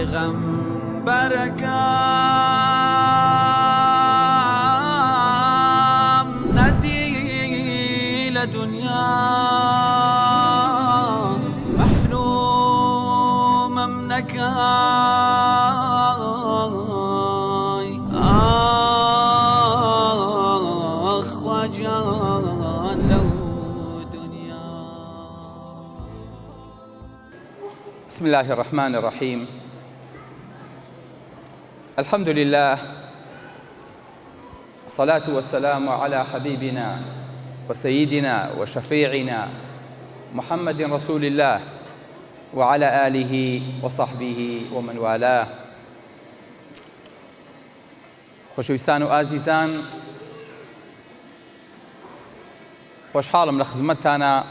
پێغەمبەرەکەم نەدی لە دونیا مەحرومم نەکای ئاخ خوا گیان لەو دونیا. بسم الله الرحمن الرحیم الحمد لله الصلاة والسلام على حبيبنا وسيدنا وشفيعنا محمد رسول الله وعلى آله وصحبه ومن والاه خۆشەویستان و ئازیزان خۆشحاڵم لە خزمەتتانا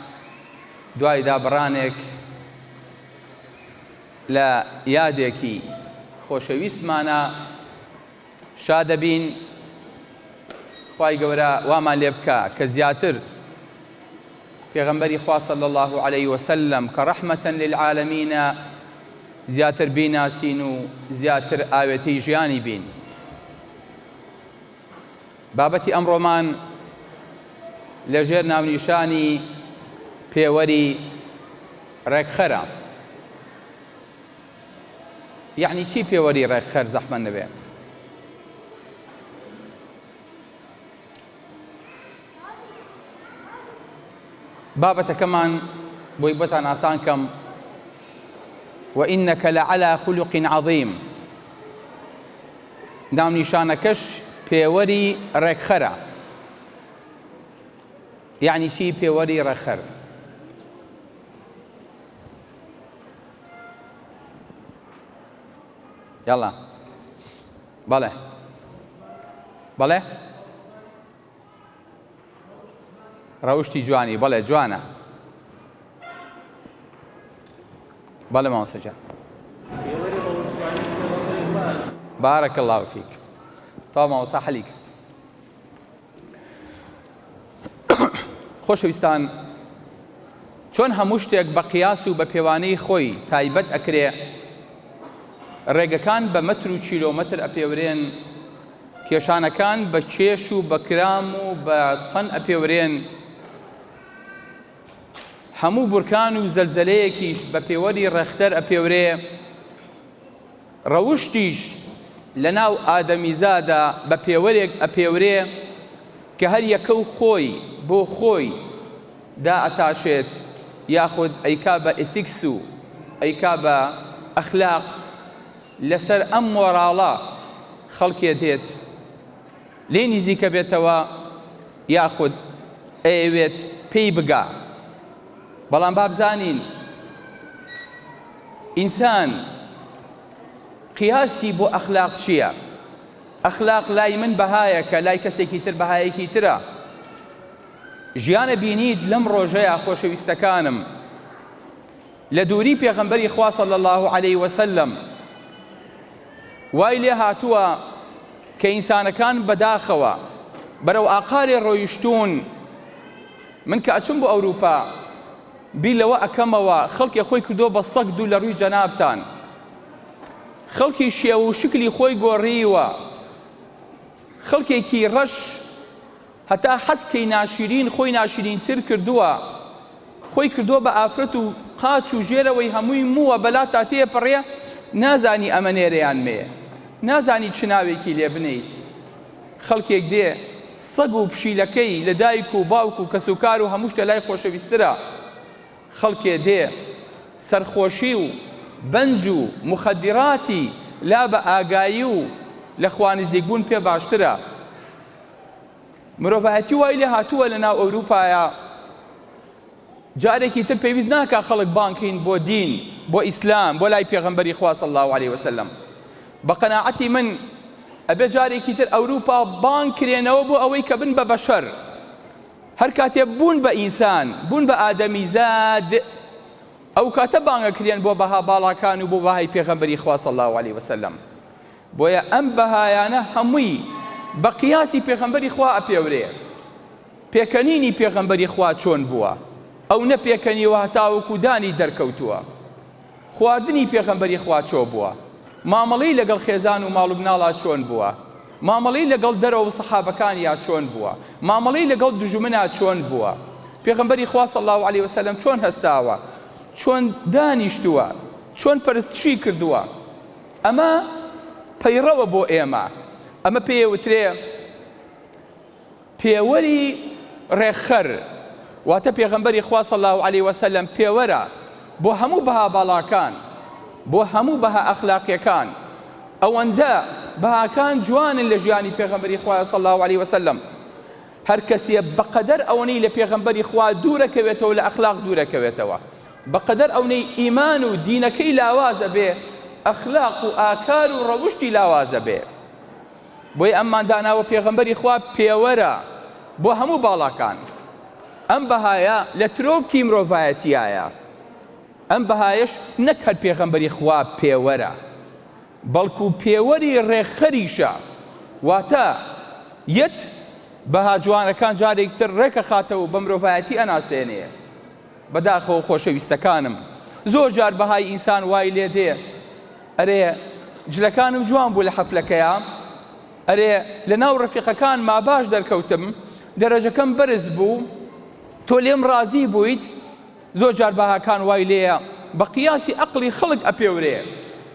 دوای دابڕانێک لە یادێکی خۆشەویستمانا شادەبین خوای گەورە وامان لێ بکا کە زیاتر پێغەمبەری خوا صلی اللە علیە وسلم کە رحمە للعالمین زیاتر بیناسین و زیاتر ئاوێتەی ژیانی بین. بابەتی ئەمڕۆمان لە ژێر ناونیشانی پێوەری ڕێکخەرە. یەعنی چی پێوەری ڕێکخەر زەحمەت نەبێ؟ بابەتەکەمان بۆی بۆتان ئاسان کەم وإنک لعلی خلق عظیم ناونیشانەکەش پێوەری ڕێکخەرە یعنی چی پێوەری ڕێکخەر یاڵا بەڵێ بەڵێ ڕەوشتی جوانی بەڵێ جوانە بەڵێ مامۆستا گیان بارك الله فيك تەواو مامۆستا حەلی کرد خۆشەویستان چۆن هەموو شتێک بە قیاس و بە پێوانەی خۆی تایبەت ئەکرێ ڕێگەکان بە مەتر و کیلۆمەتر ئەپێورێن کێشانەکان بە کێش و بە کرام و بە تەن ئەپێورێن هەموو بورکان و زەلزەلەیەکیش بە پێوەری ڕێختەر ئەپێورێ ڕەوشتیش لە ناو ئادەمیزادا بە پێوەرێک ئەپێورێ کە هەر یەکە و خۆی بۆ خۆی دائەتاشێت یاخود ئەیکا بە ئیتیکس و ئەیکا بە ئەخلاق لەسەر ئەم مۆراڵە خەڵکێ دێت لێی نیزیکەبێتەوە یاخود ئەیەوێت پێی بگا بەڵام با بزانین ئینسان قیاسی بۆ ئەخلاق چییە؟ ئەخلاق لای من بەهایەکە لای کەسێکی تر بەهایەکی ترە ژیانە بینیت لەم ڕۆژەیە خۆشەویستەکانم لە دووری پێغەمبەری خوا صلی اللە علیه وسلم وای لێ هاتووە کە ئینسانەکان بەداخەوە بەرەو ئاقارێ ڕۆیشتوون من کە ئەچم بۆ ئەوروپا بیر لەوە ئەکەمەوە خەڵکێ خۆی کردووە بە سەگ دوو لە ڕووی جەنابتان خەڵکی شێوە و شکلی خۆی گۆڕیوە خەڵکێکی ڕەش هەتا حەز کەی ناشیرین خۆی ناشیرین تر کردووە خۆی کردووە بە ئافرەت و قاچ و ژێرەوەی هەمووی مووە بەلاتا تێپەڕێ نازانی ئەمە نێرە یان مێ نازانی چ ناوێکی لێ بنێیت خەڵکێک دێ سەگ و پشیلەکەی لە دایک و باوک و کەسوکار و هەموو شتێ لای خۆشەویسترە خەڵکێ دێ سەرخۆشی و بەنج و موخەدیراتی لا بە ئاگایی و لە خوا نزیک بوون پێ باشترە مرۆڤایەتی وای لێ هاتووە لە ناو ئەوروپایا جارێکی تر پێویست ناکا خەڵک بانکین بۆ دین بۆ ئیسلام بۆ لای پێغەمبەری خوا صلی الله علیه وسلم بە قەناعەتی من ئەبێ جارێکی تر ئەوروپا بانگ کرێنەوە بۆ ئەوەی کە بن بە بەشەر هەر کاتێ بوون بە ئینسان بوون بە ئادەمیزاد ئەو کاتە بانگەکرێن بۆ بەها باڵاکان و بۆ بەهای پێغەمبەری خوا صلی الله علیه وسلم بۆیە ئەم بەهایانە هەمووی بە قیاسی پێغەمبەری خوا ئەپێورێ. پێکەنینی پێغەمبەری خوا چۆن بووە؟ ئەو نە پێکەنیوە هەتاوەکو دانی دەرکەوتووە. خواردنی پێغەمبەری خوا چۆ بووە؟ مامەڵەی لەگەڵ خێزان و ماڵ و مناڵا چۆن بووە؟ مامەڵەی لەگەڵ دەرەوە و سەحابەکانیا چۆن بووە؟ مامەڵەی لەگەڵ دوژمنا چۆن بووە؟ پێغەمبەری خوا صلی اللە علیە وسلم چۆن هەستاوە؟ چۆن دانیشتووە؟ چۆن پەرستشی کردووە؟ ئەمە پەیڕەوە بۆ ئێمە، ئەمە پێی ئەوترێ پێوەری ڕێکخەر، واتە پێغەمبەری خوا صلی اللە علیە وسلم پێوەرە بۆ هەموو بەها باڵاکان، بۆ هەموو بەها ئەخلاقیەکان، ئەوەندە بەهاکان جوانن لە ژیانی پێغەمبەری خوا صلی اللە علیە وسلم، هەر کەسێ بەقەدەر ئەوەنەی لە پێغەمبەری خوا دوورەکەوێتەوە لە ئەخلاق دوورەکەوێتەوە، بەقەدەر ئەونەی ئیمان و دینەکەی لاوازەبێ ئەخلاق و ئاکار و ڕەوشتی لاوازەبێ. بۆیە ئەممان داناوە پێغەمبەری خوا پێوەرە بۆ هەموو باڵاکان. ئەم بەهایە لە ترۆپکی مرۆڤایەتیایە. ئەم بەهایەش نەک هەر پێغەمبەری خوا پێوەرە، بەڵکو پێوەری ڕێکخەریشە. واتە یەت بەها جوانەکان جارێکی تر ڕێکەخاتەوە و بە مرۆڤایەتی ئەناسێنێ. بەداخەوە خۆشەویستەکانم زۆر جار بەهای ئینسان وای لێ دێ ئەرێ جلەکانم جوان بوو لە حەفلەکەیا ئەرێ لە ناو ڕەفیقەکانما باش دەرکەوتم دەرەجەکەم بەرز بوو تۆ لێم ڕازی بوویت زۆر جار بەهاکان وای لێیە بە قیاسی ئەقڵی خەڵک ئەپێورێ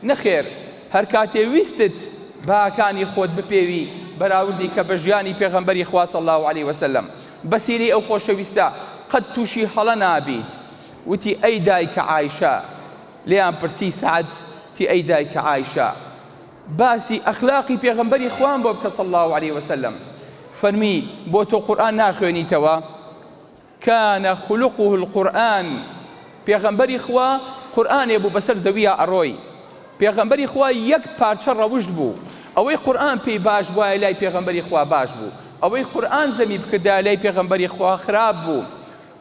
نەخێر هەر کاتێ ویستت بەهاکانی خۆت بپێوی بەراوردی کە بە ژیانی پێغەمبەری خوا صلی اللە علیە وسلم بە سیرەی ئەو خۆشەویستە قەت تووشی هەڵە نابیت وتی ئەی دایکە عایشە لێیان پرسی سەعد وتی ئەی دایکە عایشە باسی ئەخلاقی پێغەمبەری خوام بۆ بکە صلی اللە علیە وسلم فەرمی بۆ تۆ قورئان ناخوێنیتەوە کان خلقه القرآن پێغەمبەری خوا قورئانێ بوو بەسەر زەویا ئەڕۆی پێغەمبەری خوا یەک پارچە ڕەوشت بوو ئەوەی قورئان پێی باش بوایە لای پێغەمبەری خوا باش بوو ئەوەی قورئان زەمی بکردایە لای پێغەمبەری خوا خراپ بوو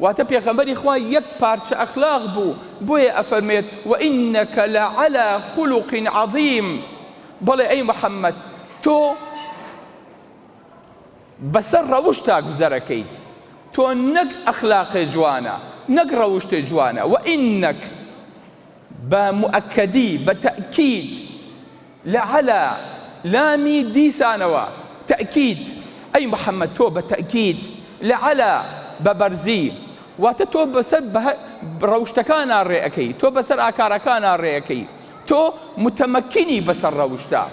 واتە پێغەمبەری خوا یەک پارچە ئەخلاق بوو بۆیە ئەفەرمێت وانک لعلی خلق عظیم بەڵێ ئەی محمد تۆ بەسەر ڕەوشتا گوزەرەکەیت تۆ نەک ئەخلاقێ جوانە نەک ڕەوشتێ جوانە وانک بە موئەکەدی بە تەئکید لعلی لامی دیسانەوە تەئکید ئەی محمد تۆ بە تەئکید لعلی بە بەرزی واتە تۆ بەسەر ڕەوشتەکانا ڕێ ئەکەی تۆ بەسەر ئاکارەکانا ڕێ ئەکەی تۆ متمەکینی بەسەر ڕەوشتا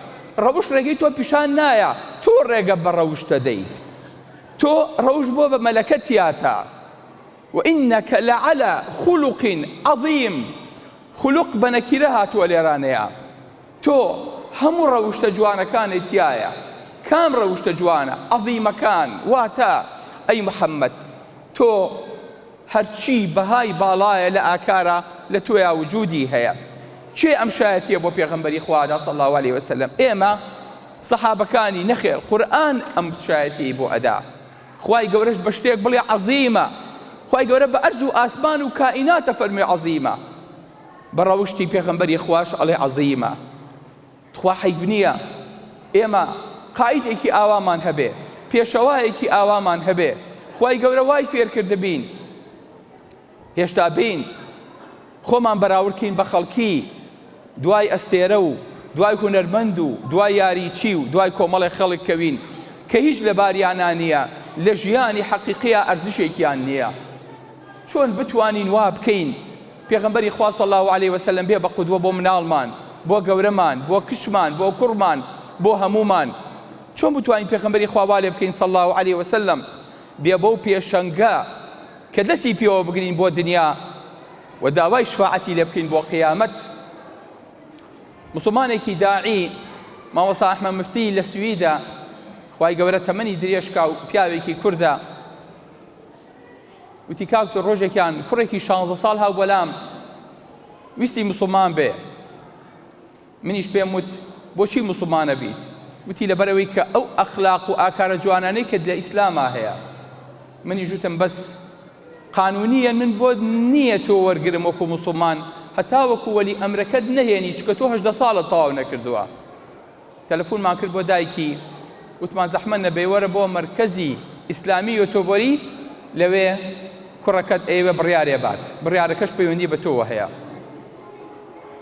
ڕەوشت ڕێگەی تۆ پیشان نایا تۆ ڕێگە بە ڕەوشت دەدەیت تۆ ڕەوشت بۆ بە مەلەکە تیاتا وانک لعلی خلق عظیم خلق بە نەکیرە هاتووە لێرانەیا تۆ هەموو ڕەوشتە جوانەکانت تیایە کام ڕەوشتە جوانە عظیمەکان واتە ئەی محمد تۆ هەرچی بەهای باڵایە لە ئاکارا لە تۆیا وجودی هەیە کێ ئەم شایەتیە بۆ پێغەمبەری خوا ئەدا صلی اللە علیە وسلم ئێمە سەحابەکانی نەخێر قورئان ئەم شایەتیەی بۆ ئەدا خوای گەورەش بە شتێک بڵێ عەزیمە خوای گەورە بە ئەرز و ئاسمان و کائیناتە فەرموێ عەزیمە بە ڕەوشتی پێغەمبەری خواش ئەڵێ عەزیمە تخوا حەیف نییە ئێمە قائیدێکی ئاوامان هەبێ پێشەوایەکی ئاوامان هەبێ خوای گەورە وای فێرکردبین هێشتا بین خۆمان بەراوردکەین بە خەڵکی دوای ئەستێرە و دوای هونەرمەند و دوای یاریچی و دوای کۆمەڵێک خەڵک کەوین کە هیچ لەباریانا نییە لە ژیانی حەقیقیا ئەرزشێکیان نییە چۆن بتوانین وا بکەین پێغەمبەری خوا صلی اللە علیە وسلم بێ بە قودوە بۆ مناڵمان بۆ گەورەمان بۆ کچمان بۆ کوڕمان بۆ هەموومان چۆن بتوانین پێغەمبەری خوا وا لێ بکەین صلی اللە علیە وسلم بێ بەو پێشەنگە کە دەستی پێوە بگرین بۆ دنیا و داوای شفاعەتی لێ بکەین بۆ قیامەت مسلمانێکی داعی مامۆستا ئەحمەد مفتی لە سویدە خوای گەورە تەمەنی درێژکا و پیاوێکی کوردە وتی کاک تۆ ڕۆژێکیان کوڕێکی شانزە ساڵ هاو بەلام ویستی مسوڵمان بێ منیش پێم وت بۆچی مسوڵمانە بیت وتی لەبەرەوەی کە ئەو ئەخلاق و ئاکارە جوانانەی کە لە ئیسلاما هەیە منیش وتم بەس قانونیە من بۆت نییە تۆ وەرگرم وەکو مسوڵمان هەتا وەکو وەلی ئەمرەکەت نەهێنی چکە تۆ هەژدە ساڵت تەواو نەکردووە تەلەفونمان کرد بۆ دایکی وتمان زەحمەت نەبێ وەرە بۆ مەرکەزی ئیسلامی یۆتۆبۆری لەوێ کوڕەکەت ئەیەوێ بڕیارێ بات بڕیارەکەش پەیوەندی بە تۆوە هەیە.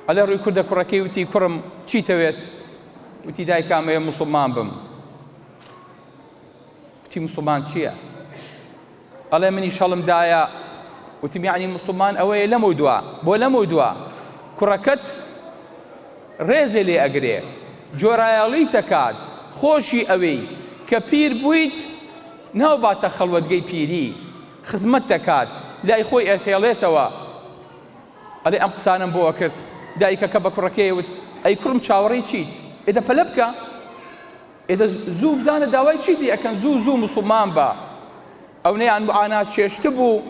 ئەلێ ڕووی کوردە کوڕەکەی وتی کوڕم چیتەوێت؟ وتی دایکە ئەمەوێ موسڵمان بم. وتی موسڵمان چییە؟ ئەڵێ منیش هەڵم دایە وتم یعنی موسڵمان ئەوەیە لەمەو دوا بۆ لەمەو دوا کوڕەکەت ڕێزێ لێ ئەگرێ جۆرایەڵی تەکات خۆشی ئەوێی کە پیر بوویت ناوباتە خەڵوەتگەی پیری خزمەت دەکات لای خۆی ئەهێڵێتەوە ئەڵێ ئەم قسانەم بۆ ئەکرد دایکەکە بە کوڕەکەی وت ئەی کوڕم چاوەڕێی چیت ئێدە پەلە بکە ئێدە زوو بزانە داوای چی لێ ئەکەن زوو زوو موسڵمان بە ئەونەیان معانات چێشتبوو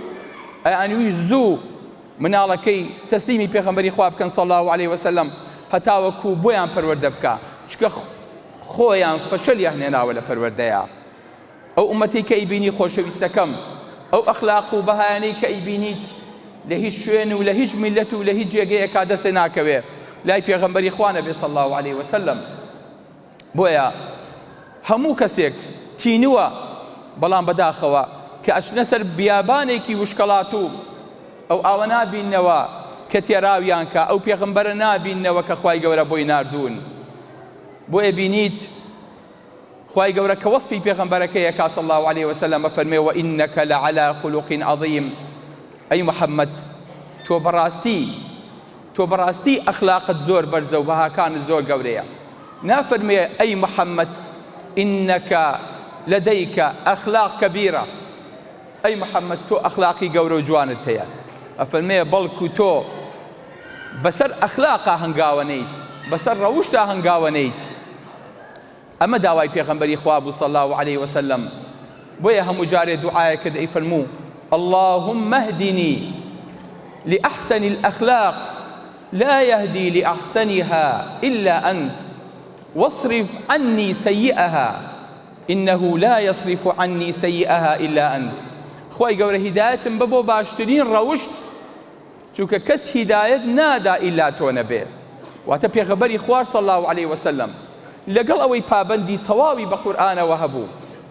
ئەیانویست زوو مناڵەکەی تەسلیمی پێغەمبەری خوا بکەن صلی الله علیه وسلم هەتاوەکو بۆیان پەروەردە بکا چونکە خۆیان فەشەلیان هێناوە لە پەروەردەیا. ئەو ئوممەتەی کە ئەیبینی خۆشەویستەکەم، ئەو ئەخلاق و بەهایانەی کە ئەیبینیت لە هیچ شوێن و لە هیچ میللەت و لە هیچ جێگەیەکا دەستێ ناکەوێ لای پێغەمبەری خوا نەبێ صلی اللە علیە وسلم. بۆیە هەموو کەسێک تینووە بەڵام بەداخەوە کە ئەچنە سەر بیابانێکی وشکەڵاتوو ئەو ئاوە نابیننەوە کە تێراویان کا، ئەو پێغەمبەرە نابیننەوە کە خوای گەورە بۆی ناردوون. بۆیە بینیت خوای گەورە کە وەسفی پێغەمبەرەکەی ئەکا صلی اللە علیە وسلم ئەفەرموێ وانک لعلی خلق عظیم ئەی محمد تۆ بەڕاستی تۆ بەڕاستی ئەخلاقت زۆر بەرزە و بەهاکانت زۆر گەورەیە نافەرموێ ئەی محمد انک لدیک اخلاق کبیرە ئەی محمد تۆ ئەخلاقی گەورە و جوانت هەیە ئەفەرموێ بەڵکو تۆ بەسەر ئەخلاقا هەنگاوە نیت بەسەر ڕەوشتا هەنگاوە نیت ئەمە داوای پێغەمبەری خوا بوو صلی اللە علیە وسلم بۆیە هەموو جارێ دوعایە کرد ئەیفەرموو اللهم اهدنی لأحسن الأخلاق لا يهدي لأحسنها إلا أنت واصرف عني سيئها إنه لا يصرف عني سيئها إلا أنت خوای گەورە هیدایەتم بە بۆ باشترین ڕەوشت چونکە کەس هیدایەت نادا ئیلا تۆ نەبێ واتە پێغەمبەری خوا صلی اللە علیە وسلم لەگەڵ ئەوەی پابەندی تەواوی بە قورئانەوە هەبوو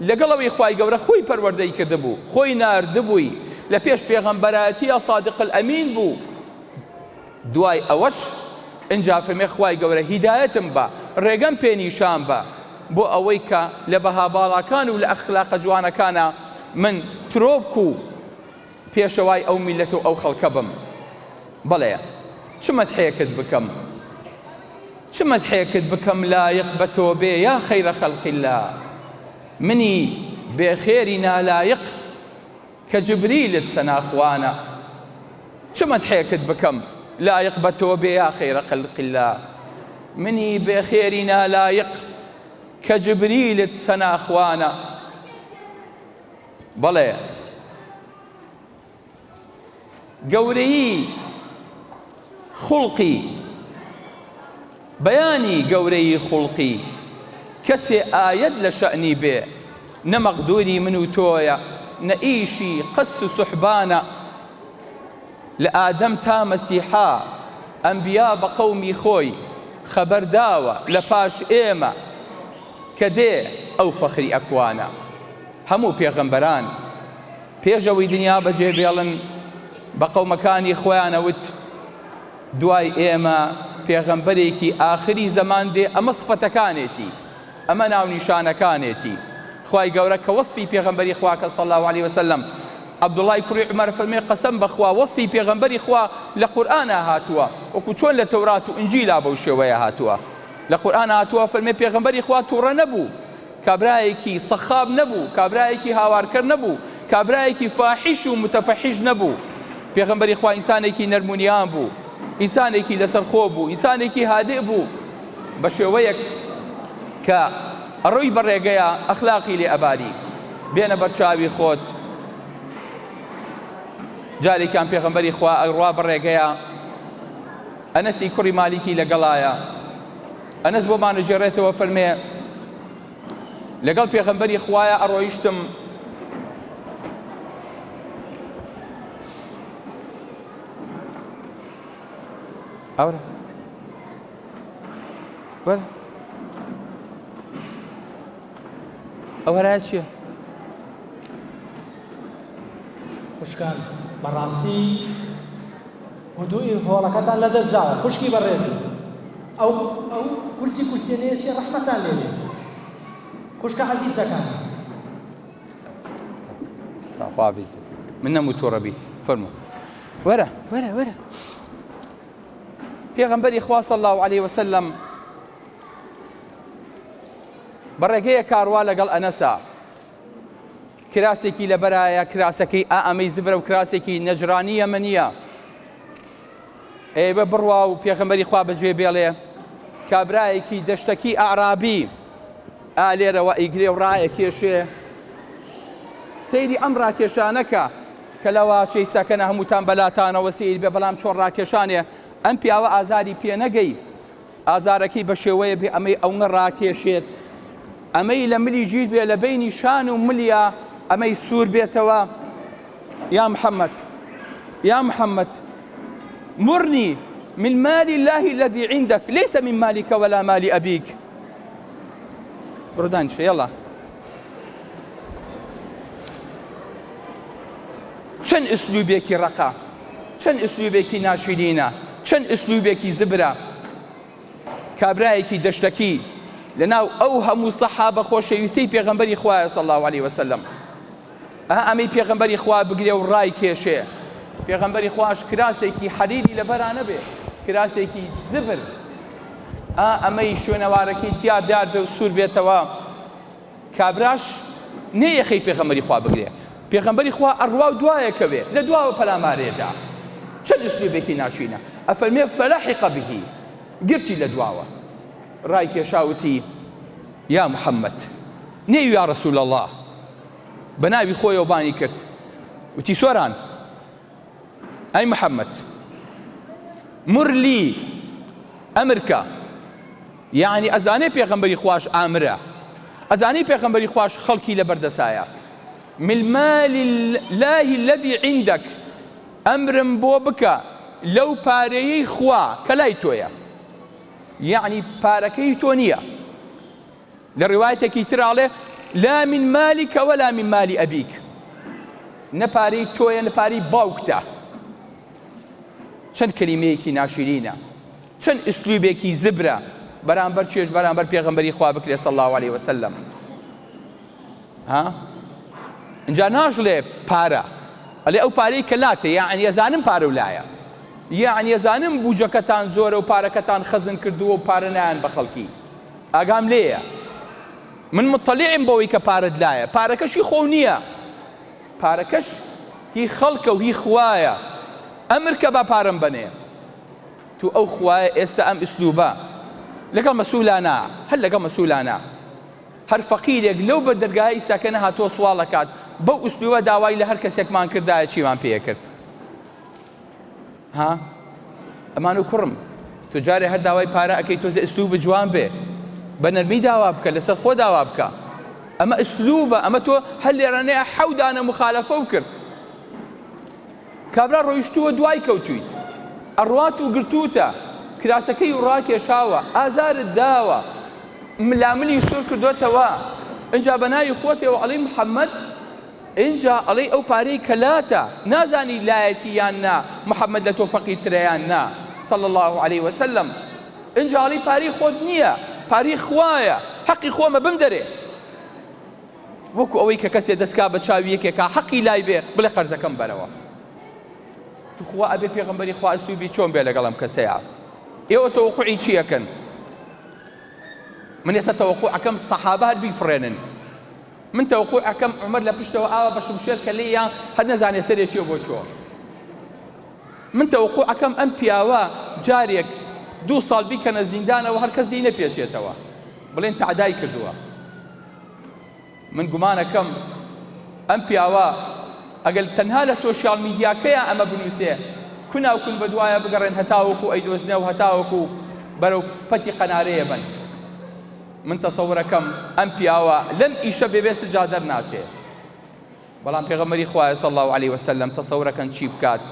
لەگەڵ ئەوەی خوای گەورە خۆی پەروەردەی کردبوو خۆی ناردبووی لە پێش پێغەمبەرایەتیە صادق الامین بوو دوای ئەوەش ئینجا فەرمێ خوای گەورە هیدایەتم بە ڕێگەم پێ نیشان بە بۆ ئەوەی کە لە بەها باڵاکان و لە ئەخلاقە جوانەکانە من ترۆپک و پێشەوای ئەو میللەت و ئەو خەڵکە بم. بەڵێ، چ مەدحێکت بکەم، چ مەدحێکت بکەم لایق بە تۆ بێ یا خەیرە خەلق اللە، منی بێ خێری نالایق کە جبریلت سەناخوانە. چ مەدحێکت بکەم لایق بە تۆ بێ یا خەیرە خەلق اللە، منی بێ خێری نالایق کە جبریلت سەناخوانە. بەڵێ گەورەیی خوڵقی بەیانی گەورەیی خوڵقی کەسێ ئایەت لە شەئنی بێ نە مەقدوری من و تۆیە نە ئیشی قەس و سوحبانە لە ئادەم تا مەسیحا ئەنبیا بە قەومی خۆی خەبەر داوە لە پاش ئێمە کە دێ ئەو فەخری ئەکوانە. هەموو پێغەمبەران پێش ئەوەی دنیا بەجێ بێڵن بە قەومەکانی خۆیان ئەوت دوای ئێمە پێغەمبەرێکی ئاخری زەمان دێ ئەمە سفەتەکانێتی ئەمە ناونیشانەکانێتی خوای گەورە کە وەسفی پێغەمبەری خوا کە صلی الله علیه وسلم عەبدوڵای کوڕی عومەر فەرمووی قەسەم بەخوا وەسفی پێغەمبەری خوا لە قورئانا هاتووە وەکو چۆن لە تەورات و ئینجیلا بەو شێوەیە هاتووە لە قورئان هاتووە فەرمووی پێغەمبەری خوا تووڕە نەبوو کابرایەکی سەخاب نەبوو، کابرایەکی هاوارکەر نەبوو، کابرایەکی فاحیش و متفحیش نەبوو. پێغەمبەری خوا ئینسانێکی نەرم و نیان بوو، ئینسانێکی لەسەرخۆ بوو، ئینسانێکی هادئ بوو، بە شێوەیەک کە ئەڕۆی بە ڕێگەیا ئەخلاقی لێ ئەباری. بێنە بەرچاوی خۆت. جارێکیان پێغەمبەری خوا ئەڕوا بە ڕێگەیا، ئەنەسی کوڕی مالیکی لەگەڵایە. ئەنەس بۆمان ئەگێڕێتەوە فەرمێ لەگەڵ پێغەمبەری خوایە ئەڕۆیشتم ئەورە وەرە ئەو هەرایە چییە؟ خوشکان بەڕاستی. هدوئی هۆڵەکەتان لەدەست داوە خوشکی بەڕێزم ئەو ئەو کورسی کورسیە لێ چێ ڕەحمەتان لێ بێ خوشکە عەزیزەکان. خواحافیز من نەموو توڕە بیت فەرموو وەرە وەرە وەرە پێغەمبەری خوا صلی الله علیه وسلم بە ڕێگەیە کاروا لەگەڵ ئەنەسا کراسێکی لەبەرایە کراسەکەی ئا ئەمەی زبرە و کراسێکی نەجرانی یەمەنیە ئەیەوێ بڕوا و پێغەمبەری خوا بەجێ بێڵێ کابرایەکی دەشتەکی ئەعرابی ئا لێرەوە ئەیگرێ و ڕایەکێشێ سەیری ئەم ڕاکێشانەکە کە لەوا چەی سەکەنە هەمووتان بەلاتانەوە سەیر بێ بەڵام چۆن ڕاکێشانێ ئەم پیاوە ئازاری پێ نەگەی ئازارەکەی بە شێوەیە بێ ئەمەی ئەونە ڕاکێشێت ئەمەی لە ملی گیر بێ لە بەینی شان و ملیا ئەمەی سوور بێتەوە یا محمد یا محمد مرني من مال الله الذي عندك ليس من مالك ولا مال أبيك بڕۆ دانیشە یەڵا چەند ئسلوبێکی ڕەقە چەند ئسلوبێکی ناشرینە چەند ئسلوبێکی زبرە کابرایەکی دەشتەکی لەناو ئەو هەموو سەحابە خۆشەویستەی پێغەمبەری خوایە صلی الله علیه وسلم ئا ئەمەی پێغەمبەری خوا بگرێ و ڕای کێشێ پێغەمبەری خواش کراسێکی حەریری لەبەرا نەبێ کراسێکی زبر ئا ئەمەی شوێنەوارەکەی تیا دیار بێ و سوور بێتەوە کابراش نەیەخەی پێغەمبەری خوا بگرێ پێغەمبەری خوا ئەڕوا و دوایە کەوێ لە دواوە پەلامارێدا چەند ئسلوبێکی ناشینە ئەفەرمێ فلحق به گرتی لە دواوە ڕای کێشا وتی یا محمد نەی یا رسول الله بە ناوی خۆیەوە بانگی کرد وتی سۆران ئەی محەممەد مرلی ئەمرکە یعنی ئەزانێ پێغەمبەری خواش ئامرە ئەزانی پێغەمبەری خواش خەڵکی لە بەردەسایە من مال الله الذي عندك ئەمرم بۆ بکە لەو پارەیەی خوا کە لای تۆیە یعنی پارەکەی تۆ نییە لە ڕیوایەتێکی ترا ئەڵێ، لا من مالک ولا من مال ابیک، نە پارەی تۆیە نە پارەی باوکتە. چەند کەلیمەیەکی ناشرینە، چەند ئسلوبێکی زبرە بەرامبەر چێژ بەرامبەر پێغەمبەری خوا بکرێ صلی الله علیه وسلم. ها اینجا ناژڵێ پارە ئەلێ ئەو پارەی کە لاتە یعنی ئەزانم پارە و لایە یعنی ئەزانم بوجەکەتان زۆرە و پارەکەتان خەزن کردووە و پارە نایان بە خەڵکی ئاگام لێیە من مطلعم بەوەی کە پارەت لایە پارەکەش هی خۆو نییە پارەکەش هی خەڵکە و هی خوایە ئەمر کە با پارەم بەنێ تو ئەو خوایە ئێستا ئەم ئسلوبە لەگەڵ مەسولانا هەر لەگەڵ مەسولانا هەر فەقیرێک لەو بە دەرگای ئیساکە نەهاتووە سواڵەکات بەو ئسلوبە داوای لە هەر کەسێکمان کردایە چیمان پێکرد ها ئەمان و کوڕم تۆ جارێ هەر داوای پارە ئەکەی تۆزێ ئسلوب جوان بێ بە نەرمی داوا بکە لەسەر خۆ داوا بکە ئەمە ئسلوبە ئەمە تۆ هەر لێرانەیە حەو دانە مخالەفە و کرد کابرا ڕۆیشتووە دوای کەوتویت ئەڕوات و گرتووتە کراسەکەی و ڕاکێشاوە ئازارت داوە ملاملی سوور کردوتەوە ئینجا بە ناوی خۆتەوە ئەڵێی محەممەد ئینجا ئەڵێی ئەو پارەی کە لاتە نازانی لایەتی یان نا محمد لە تۆ فەقیرترە یان نا صلی اللە علیە وسلم ئینجا ئەڵێی پارەی خۆت نییە پارەی خوایە حەقی خۆمە بمدەرێ وەکو ئەوەی کە کەسێ دەستکا بە چاوی یەکێکا حەقی لای بێ بڵێ قەرزەکەم بەرەوە توخوا ئەبێ پێغەمبەری خوا ئەسلوبی چۆن بێ لەگەڵ ئەم کەسەیا ئێوە تەوەقوعی چی ئەکەن من ئێستا تەوەقوع ئەکەم سەحابە هەر بیفڕێنن من تەوقوع ئەکەم عومەر لە پشتەوە ئاوا بە شمشێر کە لێی یا هەر نەزانێ سەرێ چیە بۆ چۆ من تەوقوع ئەکەم ئەم پیاوە جارێک دوو ساڵ بیکەنە زیندانەوە هەر کەس لێی نەپێچێتەوە بڵێن تەعدای کردووە من گومانەکەم ئەم پیاوە ئەگەر تەنها لە سۆشیال میدیاکەیە ئەمە بنووسێ کونا و کون بەدوایە بگەڕێن هەتاوەکو ئەیدۆزنەوە هەتاوەکو بەرەو پەتی قەنارەیە بن من تەسەورەکەم ئەم پیاوە لەم ئیشە بێ بێ سجا دەرناچێ بەڵام پێغەمبەری خوایە صلی الله علیه وسلم تەسەورەکەن چی بکات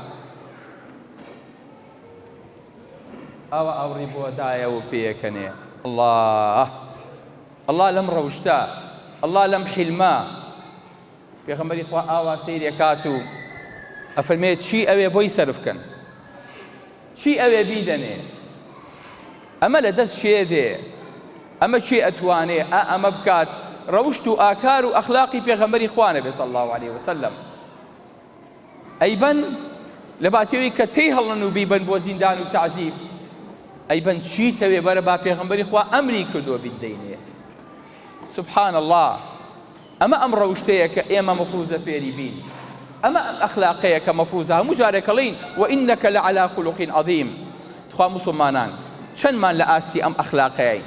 ئاوا ئاوڕی بۆ دایە و پێیەکەنێ الله الله لەم ڕەوشتە الله لەم حیلمە پێغەمبەری خوا ئاوا سەیری ئەکات و ئەفەرمێ چی ئەوێ بۆی سەرف کەن. چی ئەوێ بیدەنێ؟ ئەمە لە دەست کێ دێ؟ ئەمە کێ ئەتوانێ ئا ئەمە بکات؟ ڕەوشت و ئاکار و ئەخلاقی پێغەمبەری خوا نەبێ صلی اللە علیە وسلم. ئەیبەن لە باتی ئەوەی کە تێی هەڵنن و بیبەن بۆ زیندان و تەعزیب ئەیبەن چیتەوێ بەرە با پێغەمبەری خوا ئەمری کردووە بیتدەینێ. سبحان اللە ئەمە ئەم ڕەوشتەیە کە ئێمە مەفروزە فێری بین ئەمە ئەم ئەخلاقەیە کە مەفروزە هەموو جارێک ئەڵێین وانک لعلی خلق عظیم تخوا موسڵمانان چەندمان لە ئاستی ئەم ئەخلاقەین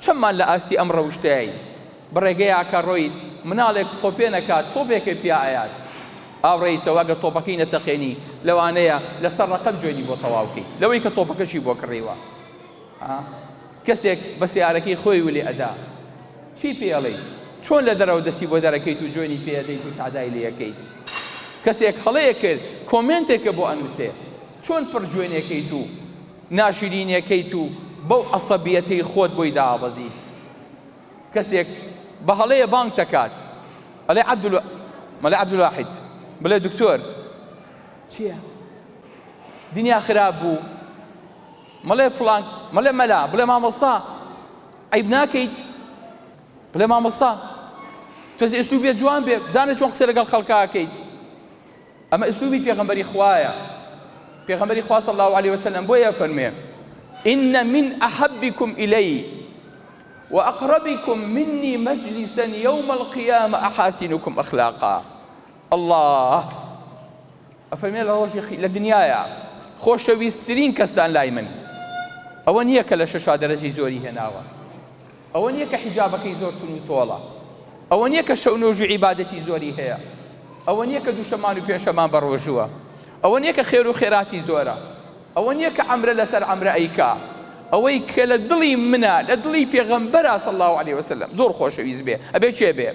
چەندمان لە ئاستی ئەم ڕەوشتەین بە ڕێگەیا کە ڕۆیت مناڵێک تۆپێنەکات تۆپێکێ پیا ئەیات ئاوڕێیتەوە گەر تۆپەکەی نەتەقێنی لەوانەیە لەسەر ڕەقەم جوێنی بۆ تەواو کەیت لەوەی کە تۆپەکەشی بۆ کڕیوە کەسێک بە سەیارەکەی خۆی ولێ ئەدا چی پێ ئەڵێیت؟ چۆن لە دەرەوە دەستی بۆ دەرەکەیت و جوێنی پێ ئەدەیت و تەعدای لێ ئەکەیت؟ کەسێک هەڵەیەک کرد کۆمێنتێکە بۆ ئەنوسێ چۆن پڕ جوێنێکەیت و ناشرینێکەیت و بەو عەسەبیەتەی خۆت بۆی دائەبەزیت؟ کەسێک بە هەڵەیە بانگت ئەکات ئەڵێ عەبدول مەڵێ عەبدولواحید بڵێ دکتۆر چیە دنیا خراپ بوو مەڵێ فڵان مەڵێ مەلا بڵێ مامۆستا عەیب ناکەیت بڵێ مامۆستا تۆزێ ئسلوبێ جوان بێ بزانە چۆن قسە لەگەڵ خەڵکا ئەکەیت ئەمە ئسلوبی پێغەمبەری خوایە پێغەمبەری خوا صلی الله علیه وسلم بۆیە فەرمێ إن من أحبكم إلي وأقربكم مني مجلسا يوم القيامة أحاسنكم أخلاقا الله ئەفەرمێ لە ڕۆژی خی لە دنیایا خۆشەویستترین کەستان لای من ئەوە نییە کە لە شەشا دەرەجەی زۆری هێناوە ئەوە نییە کە حیجابەکەی زۆر تون و تۆڵە ئەوە نییە کە شەو نۆژ و عیبادەتی زۆری هەیە ئەوە نییە کە دووشەمان و پێنجشەمان بە ڕۆژووە ئەوە نییە کە خێر و خێراتی زۆرە ئەوە نییە کە عەمرە لەسەر عەمرە ئەیکا ئەوەی کە لە دڵی منە لە دڵی پێغەمبەرە صلی الله علیه وسلم زۆر خۆشەویست بێ ئەبێ کێ بێ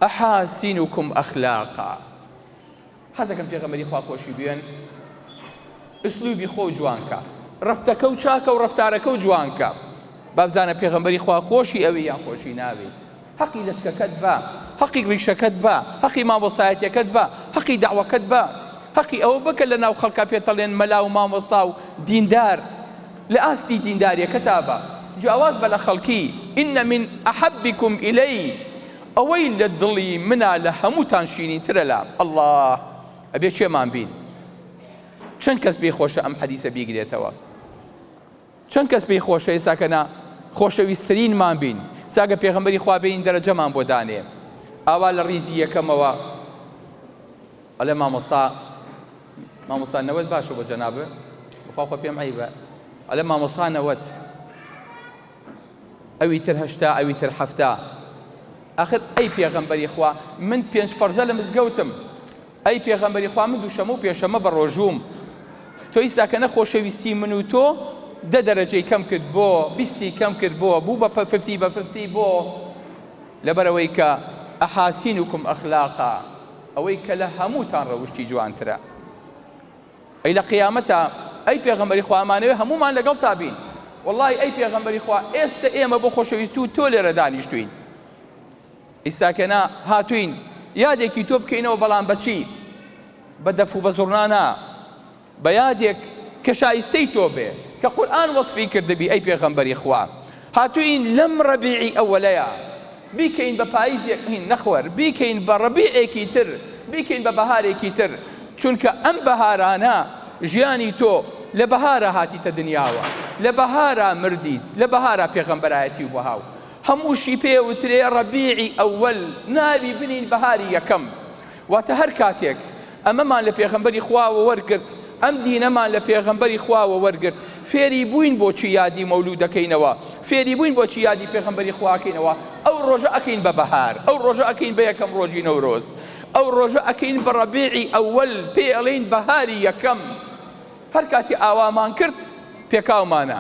احاسنکم اخلاقا حەزەکەم پێغەمبەری خوا خۆشی بوێن ئسلوبی خۆو جوانکە ڕەفتەکە و چاکە و ڕەفتارەکە و جوانکە بابزانە پێغەمبەری خوا خۆشی ئەوێ یان خۆشی ناوێت حەقی لەچکەکەت بە حەقی ڕیشەکەت بە حەقی مامۆستایەتەکەت بە حەقی داوەکەت بە حەقی ئەوە بکە لە ناو خەڵکا پێتەڵێن مەلا و مامۆستا و دیندار لە ئاستی دینداریەکەتا بە جیاواز بە لە خەڵکی، ان من احبکم الی، ئەوەی لە دڵی منا لە هەمووتان شیرینترە لام، اللە ئەبێ کێمان بین؟ چەند کەس پێی خۆشە ئەم حەدیسە بیگرێتەوە؟ چەند کەس پێی خۆشە ئێستا کە نا خۆشەویستترینمان بین ساگە پێغەمبەری خوا بێین دەرەجەمان بۆ دانێ ئاوا لە ڕیزی یەکەمەوە ئەڵێ مامۆستا مامۆستا نەوەت باشە بۆ جەنابت بخوا خۆ پێم عەیبە ئەڵێ مامۆستا نەوەت ئەوی تر هەشتا ئەوی تر حەفتا ئاخر ئەی پێغەمبەری خوا من پێنج فەرزە لە مزگەوتم ئەی پێغەمبەری خوا من دووشەمە و پێشەمە بە ڕۆژووم تۆ ئیستا کە نەخۆشەویستی من و تۆ دە دەرەجەی کەم کرد بۆ بیستی کەم کرد بۆ بوو بە ففتی بە ففتی بۆ لەبەرەوەی کە ئەحاسینکم ئەخلاقا ئەوەی کە لە هەمووتان ڕەوشتی جوانترە. ئەی لە قیامەتا ئەی پێغەمبەری خوا ئەمانەوێ هەموومان لەگەڵتا بین وەڵڵاهی ئەی پێغەمبەری خوا ئێستە ئێمە بۆ خۆشەویستی و تۆ لێرە دانیشتوین ئیستاکەنا هاتوین یادێکی تۆ بکەینەوە بەڵام بەچی بە دەف و بە زوڕنا نا بە یادێک کە شایستەی تۆ بێ کە قورئان وەسفی کردبی ئەی پێغەمبەری خوا هاتووین لەم ڕەبیعی ئەوەلەیا بیکەین بە پایزێک هین نەخوەر بیکەین بە ڕەبیعێکی تر بیکەین بە بەهارێکی تر چونکە ئەم بەهارانە ژیانی تۆ لە بەهارا هاتیتە دنیاوە لە بەهارا مردیت لە بەهارا پێغەمبەرایەتی و بەهاو هەمووشی پێ وترێ ڕەبیعی ئەوەل ناوی بنین بەهاری یەکەم واتە هەر کاتێک ئەمەمان لە پێغەمبەری خواوە وەرگرت، ئەم دینەمان لە پێغەمبەری خواوە وەرگرت، فێری بووین بۆچی یادی مەولوود دەکەینەوە، فێری بووین بۆچی یادی پێغەمبەری خوا ئەکەینەوە، ئەو ڕۆژە ئەکەین بە بەهار، ئەو ڕۆژە ئەکەین بە یەکەم ڕۆژی نەورۆز، ئەو ڕۆژە ئەکەین بە ڕەبیعی ئەوەل، پێی ئەڵێین بەهاری یەکەم. هەر کاتی ئاوامان کرد پێکاومانە،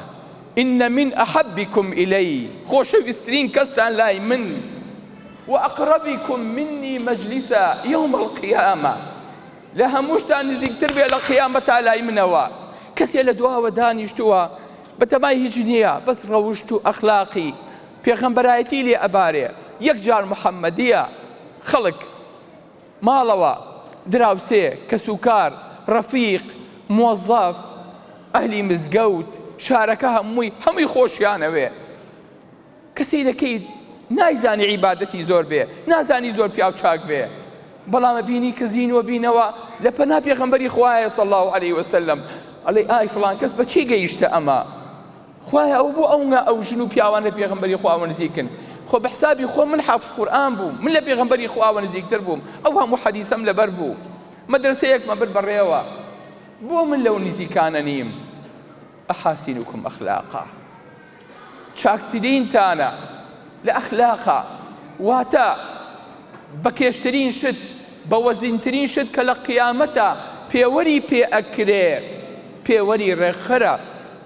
ان من احبکم الی، خۆشەویسترین کەستان لای من، واقربکم منی مجلسا یوم القیامە، لە هەمووشتان نزیکتر بێ لە قیامەتا لای منەوە. کەسێ لە دواوە دانیشتووە بەتەمای هیچ نییە بەس ڕەوشت و ئەخلاقی پێغەمبەرایەتی لێ ئەبارێ، یەکجار محەممەدییە، خەڵک. ماڵەوە، دراوسێ، کەسوکار، ڕەفیق، مۆزەف، ئەهلی مزگەوت، شارەکە هەمووی، هەمووی خۆشیانەوێ. کە سەیرەکەیت نایزانی عیبادەتی زۆر بێ، نازانی زۆر پیاو چاک بێ، بەڵام ئەبینی کە زینوە بینەوە لە پەنا پێغەمبەری خوایە صلی اللە علیه وسلم، ئەڵێی ئای فڵان کەس بە چی گەیشتە ئەمە؟ خوایە ئەو بۆ ئەونگە ئەو ژن و پیاوان لە پێغەمبەری خواوە نزیکن؟ خۆ بە حسابی خۆم من حافظ قورئان بووم، من لە پێغەمبەری خواوە نزیکتر بووم، ئەو هەموو حەدیسەم لەبەر بوو، مەدرەسەیەکمە برد بەڕێوە، بۆ من لەو نزیکانە نیم؟ احاسنکم اخلاقا چاکترینتانە لە ئەخلاقا، واتە بەکێشترین شت، بە وەزنترین شت کە لە قیامەتا پێوەری پێ ئەکرێ، پێوەری ڕێکخەرە،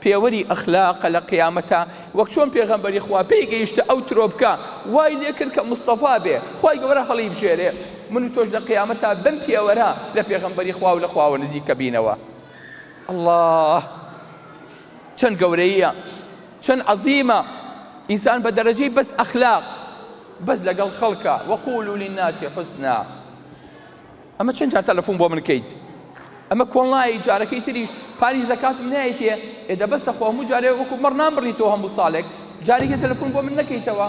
پێوەری ئەخلاقە لە قیامەتا، وەک چۆن پێغەمبەری خوا پێی گەیشتە ئەو ترۆپکە وای لێ کرد کە مستەفا بێ، خوای گەورە هەڵیبژێرێ، من و تۆش لە قیامەتا بەم پێوەرە لە پێغەمبەری خوا و لە خواوە نزیکە بینەوە. اللە چەند گەورەییە چەند عەزیمە ئینسان بە دەرەجەی بەس ئەخلاق بەس لەگەڵ خەڵکە وقولوا للناس حسنا ئەمە چەند جار تەلەفۆن بۆ من کەیت ئەمە کۆڵ نایەی جارەکەی تریش پاری زەکاتم نایەتێ ئێ دە بەسە خۆ هەموو جارێ وەکو مەڕ نامبڕیتەوە هەموو ساڵێک جارێکی تەلەفۆن بۆ من نەکەیتەوە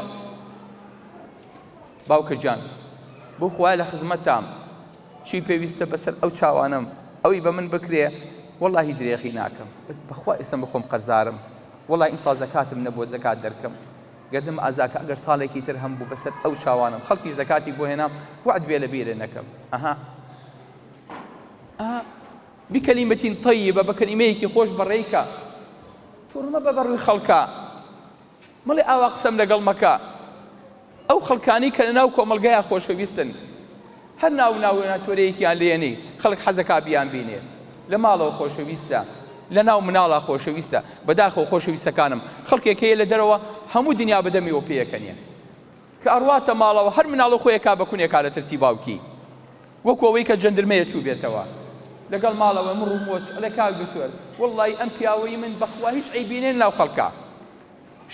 باوکە گیان بۆ خوایە لە خزمەتتام چی پێویستە بەسەر ئەو چاوانەم ئەوی بە من بکرێ وەڵاهی درێغی ناکەم بەس بەخوا ئێستا بەخۆم قەرزارم وەڵای ئیمساڵ زەکاتم نەبووە زەکات دەرکەم گەردنم ئازاکە ئەگەر ساڵێکی تر هەم بوو بەسەر ئەو چاوانم خەڵکی زەکاتی بۆ هێنام وەعد بێ لە بیرێ نەکەم ئەها ئەها بکەلیمەتین طیبە بە کەلیمەیەکی خۆش بەڕێیکە توڕ مەبە بەڕووی خەڵکا مەڵێ ئاوا قسەم لەگەڵ مەکە. ئەو خەڵکانەی کە لەناو کۆمەڵگەیا خۆشەویستن هەر ناو و ناتۆرەیەکیان لێنێی خەڵک حەزەکا بیانبینێ. لە ماڵەوە خۆشەویستە، لەناو مناڵا خۆشەویستە. بەداخەوە خۆشەویستەکانم خەڵکێک هەیە لە دەرەوە هەموو دنیا بە دەمیەوە پێیەکەنێ. کە ئەڕواتە ماڵەوە هەر مناڵە خۆی ئەکا بە کونێکا لە ترسی باوکی. وەکو ئەوەی کە جەندرمەیە چووبێتەوە لەگەڵ ماڵەوە مڕ و مۆچ ئەڵێ کاک دکتۆر وەڵڵاهی ئەم پیاوەی من بەخوا هیچ عەیبی نیە لەناو خەڵکا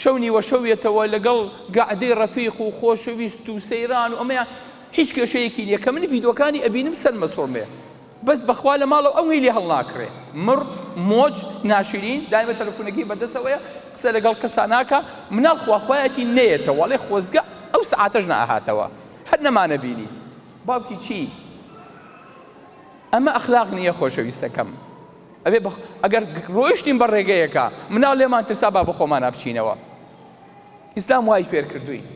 شەو نیوە شەو یەتەوە لەگەڵ گەعدەی ڕەفیق و خۆشەویست و سەیران و ئەمەیان هیچ کێشەیەکی نیە کە من ڤیدۆکانی ئەبینم سەرمە سوڕمێ بەس بەخوا لە ماڵەوە ئەوەی لێ هەڵناکڕێ مڕ مۆچ ناشرین دایمە تەلەفونەکەی بەدەسەوەیە قسە لەگەڵ کەسا ناکا مناڵ خواخوایەتی نەیەتەوە ئەڵێ خۆزگە ئەو سەعاتەش نەئەهاتەوە هەر نەمانەبینیت باوکی چی؟ ئەمە ئەخلاق نییە خۆشەویستەکەم. ئەبێ بە ئەگەر ڕۆیشتین بە ڕێگەیەکە مناڵ لێمان ترسا با بە خۆمانا بچینەوە. ئیسلام وای فێر کردووین.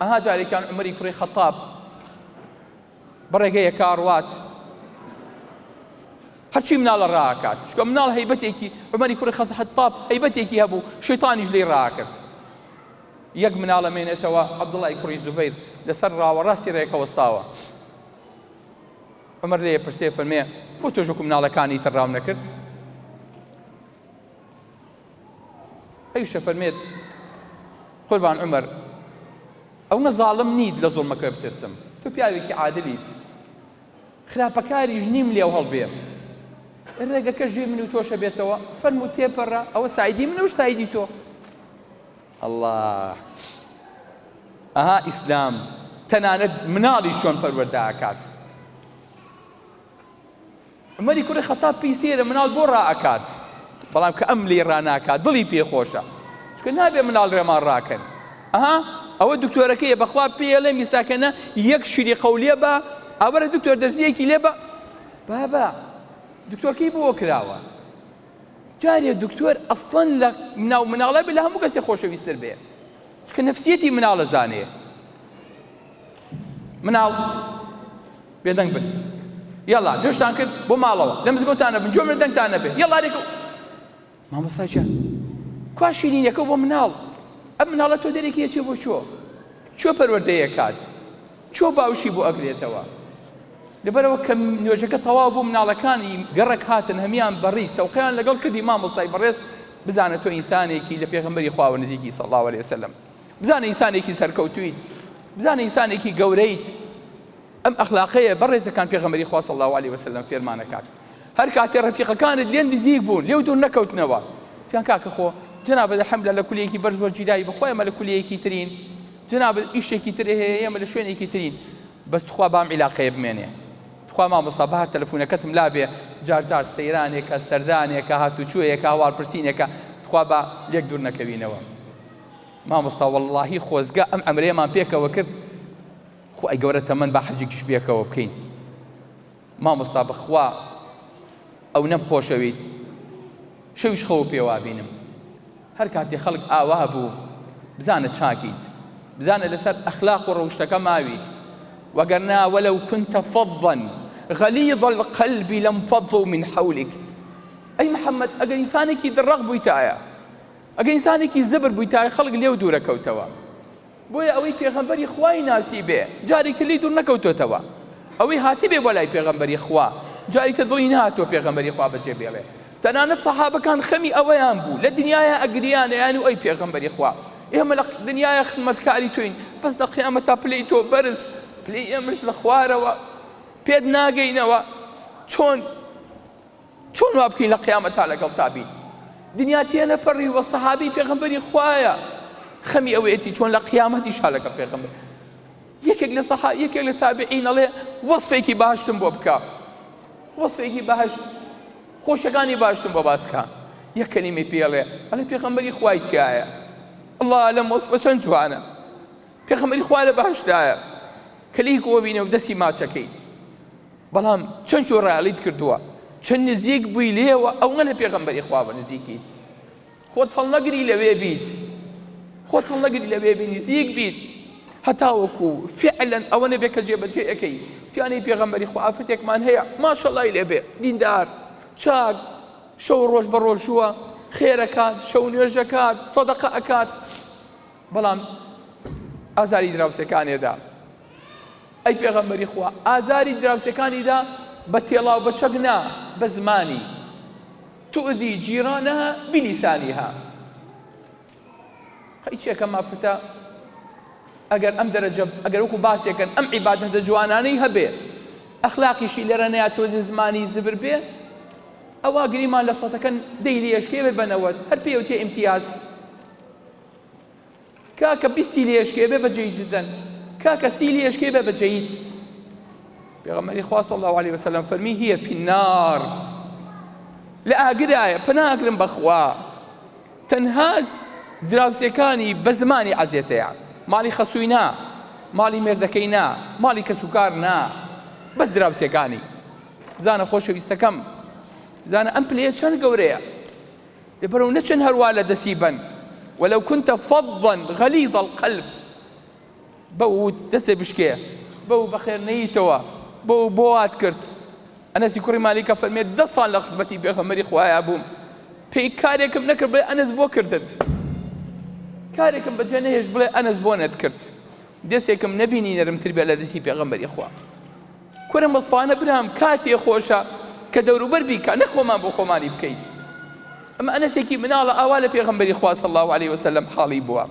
ئەها جارێکیان عومەری کوڕی خەتاب بە ڕێگەیەکا ڕوات هەرچی مناڵە ڕاکات چونکە مناڵ هەیبەتێکی عومەری کوڕی خەتاب هەیبەتێکی هەبوو شەیتانیش لێی ڕاکرد یەک مناڵ ئەمێنێتەوە، عەبدوڵڵای کوڕی زوبەیر لەسەر ڕاوەڕاستی ڕێکە وەستاوە. عومەر لێی ئەپرسێ فەرمێ، بۆ تۆش وەکو مناڵەکانی تر ڕاو نەکرد؟ ئەویش ئەفەرمێت، قوربان عومەر، ئەونە زاڵم نیت لە زوڵمەکە بترسم، تۆ پیاوێکی عادلیت، خراپەکاریش نیم لێو هەڵبێم. ڕێگەکە ژێ من و تۆشە بێتەوە، فەرموو تێپەڕە، ئەوە سایدی منە و سایدی تۆ. اللە ئەها ئیسلام تەنانەت مناڵیش چۆن پەروەردە ئەکات عومەری کوڕی خەتاب پێی سەیرە مناڵ بۆ ڕائەکات بەڵام کە ئەم لێی ڕاناکات دڵی پێ خۆشە چونکە نابێ مناڵ ڕێمان ڕاکەن ئەها ئەوە دکتۆرەکەیە بەخوا پێی ئەڵێ میساکەنە یەک شیری قەولیە بە ئەوەرە دکتۆر دەرزیەکی لێ بە بابە دکتۆرکەی بۆ کراوە جارێ دکتۆر ئەسڵەن لە ناو مناڵە بێ لە هەموو کەسێ خۆشەویستتر بێ چونکە نەفسیەتی مناڵە زانێ مناڵ بێدەنگ بن یاڵا نوێژتان کرد بۆ ماڵەوە لە مزگەوتان نەبن گوێم لە دەنگتان نەبێ یاڵا رێکە مامۆستا گیان کوا شیرینیەکە بۆ مناڵ ئەم مناڵە تۆ دەرێکی ئەچێ بۆ چۆ چۆ پەروەردەیەکات چۆ باوشی بۆ ئەگرێتەوە لەبەرئەوە کە نوێژەکە تەواو بوو مناڵەکانی گەڕەک هاتن هەموویان بەڕیز تەوقەیان لەگەڵ کردی مامۆستای بەڕێز بزانە تۆ ئینسانێکی لە پێغەمبەری خواوە نزیکی صلی اللە علیە وسلم بزانە ئینسانێکی سەرکەوتوویت بزانە ئینسانێکی گەورەیت ئەم ئەخلاقەیە بەڕێزەکان پێغەمبەری خوا صلی اللە علیە وسلم فێرمانەکات هەر کاتێ ڕەفیقەکانت لێن نزیک بوون لێو دوور نەکەوتنەوە تیان کاکە خۆ جەنابت الحمدلله لە کولیەکی بەرز وەرگیراوی بەخوا ئێمە لە کولیەکی ترین جەنابت ئیشێکی تر هەیە ئێمە لە شوێنێکی ترین بەس تخوا بام عیلاقەیە بمێنێ. تخوا مامۆستا با تەلەفونەکەتم لابێ جار جار سەیرانێکە سەردانێکە هاتوچۆیەکە هەواڵپرسینێکە تخوا با لێک دوور نەکەوینەوە مامۆستا وەڵڵاهی خۆزگە ئەم عەمرەیەمان پێکەوە کرد خوای گەورە تەمەن با حەجێکیش پێکەوە بکەین مامۆستا بەخوا ئەونەم خۆشەویت شەویش خەو پێوا بینم هەر کاتێ خەڵک ئاوا بوو بزانە چاکیت بزانە لەسەر ئەخلاق و ڕەوشتەکە ماویت وەگەرنا ولو كنت فظا غليظ القلب لانفضوا من حولك ئەی محەممەد ئەگەر ئینسانێکی دڕەق بوویتایە ئەگەر ئینسانێکی زبر بوویتایە خەڵک لێو دوورەکەوتەوە بۆیە ئەوەی پێغەمبەری خوای ناسیبێ جارێکی تر لێی دوور نەکەوتۆتەوە، ئەوەی هاتبێ بۆ لای پێغەمبەری خوا جارێکی تر دڵی نەهاتووە پێغەمبەری خوا بەجێ بێڵێ، تەنانەت سەحابەکان خەمی ئەوەیان بوو لە دنیایا ئەگریان ئەیان و ئەی پێغەمبەری خوا ئێمە لە دنیایا خزمەتکاری تۆین بەس لە قیامەتا پلەی تۆ بەرز پلەی ئێمەش لە خوارەوە پێت ناگەینەوە چۆن چۆن وا بکەین لە قیامەتا لەگەڵتا بین؟ دنیا تێنەپەڕیوە سەحابەی پێغەمبەری خوایە خەمی ئەوەیەتی چۆن لە قیامەتیشا لەگەڵ پێغەمبەر یەکێک لە سەحا یەکێک لە تابعین ئەڵێ وەصفێکی بەهەشتم بۆ بکە وەصفێکی بەهەشت خۆشەکانی باشتم بۆ باس کە یەک کەلیمەی پێڵێ ئەڵێ پێغەمبەری خوای تایە الله لەم وەصفە چەند جوانە پێغەمبەری خوا لە بەهەشتایە کە لێی کۆبینە و دەستی ماچەکەی بەڵام چەند گوێڕایەڵیت کردووە، چەند نزیک بووی لێوە ئەوەنە لە پێغەمبەری خواوە نزیکیت. خۆت هەڵنەگری لەوێ بیت، خۆت هەڵنەگری لەوێ بی نزیک بیت هەتاوەکو فعلا ئەوە نەبێ کە جێبەجێ ئەکەی. تیانەی پێغەمبەری خوا ئافرەتێکمان هەیە ماشەڵای لێ بێ دیندار چاک شەو ڕۆژ بە ڕۆژووە خێرەکات شەو نوێژەکات سەدەقە ئەکات بەڵام ئازاری دراوسێکانێدا. ئەی پێغەمبەری خوا ئازاری دراوسێکانی دا بە تێڵاو بە چەک نا بە زمانی، تؤذی جیرانها بلسانها. قەی چێکە مافرتە ئەگەر ئەم دەرەجە ئەگەر وەکو باسێکەن ئەم عیبادەتە جوانانەی هەبێ ئەخلاقیشی لێرە نەیا تۆزێ زمانی زبر بێ ئەوا گریمان لە سەتەکە دەی لێشکێ بێ بە 90 هەر پێیەوتێ ئیمتیاز. کاکە بیستی لێشکێ بێ بە جەید جدەن کاکە سی لێشکێ بێ بە جەید پێغەمبەری خوا صلی الله علیه وسلم فەرمی هي فی النار لە ئاگرایە پەنا ئەگرم بەخوا تەنها دراوسێکانی بە زمانی عەزێتەیە ماڵی خەسووی نا ماڵی مێردەکەی نا ماڵی کەسوکار نا بەس دراوسێکانی بزانە خۆشەویستەکەم بزانە ئەم پلەیە چەند گەورەیە لەبەرئەوە نەچن هەروا لە دەسی بەن، ولو كنت فظا غلیظ القلب، بەو دەستێ بشکێ، بەو بەخێر نەیتەوە، بەو بۆ وات کرد. ئەنەسی کوڕی مالیک ئەفەرمێ دە ساڵ لە خزمەتی پێغەمبەری خوایا بووم، پێی کارێکم نەکرد بڵێ ئەنەس بۆ کردت، کارێکم بەجێ نەهێشت بڵێ ئەنەس بۆ نەتکرد، دەستێکم نەبینی نەرمتر بێ لە دەستی پێغەمبەری خوا. کورە مەسفانە برام کاتێ خۆشە کە دەوروبەر بیکا نەک خۆمان بۆ خۆمانی بکەین ئەمە ئەنەسێکی مناڵە ئاوا لە پێغەمبەری خوا صلی الله علیه وسلم حاڵی بووە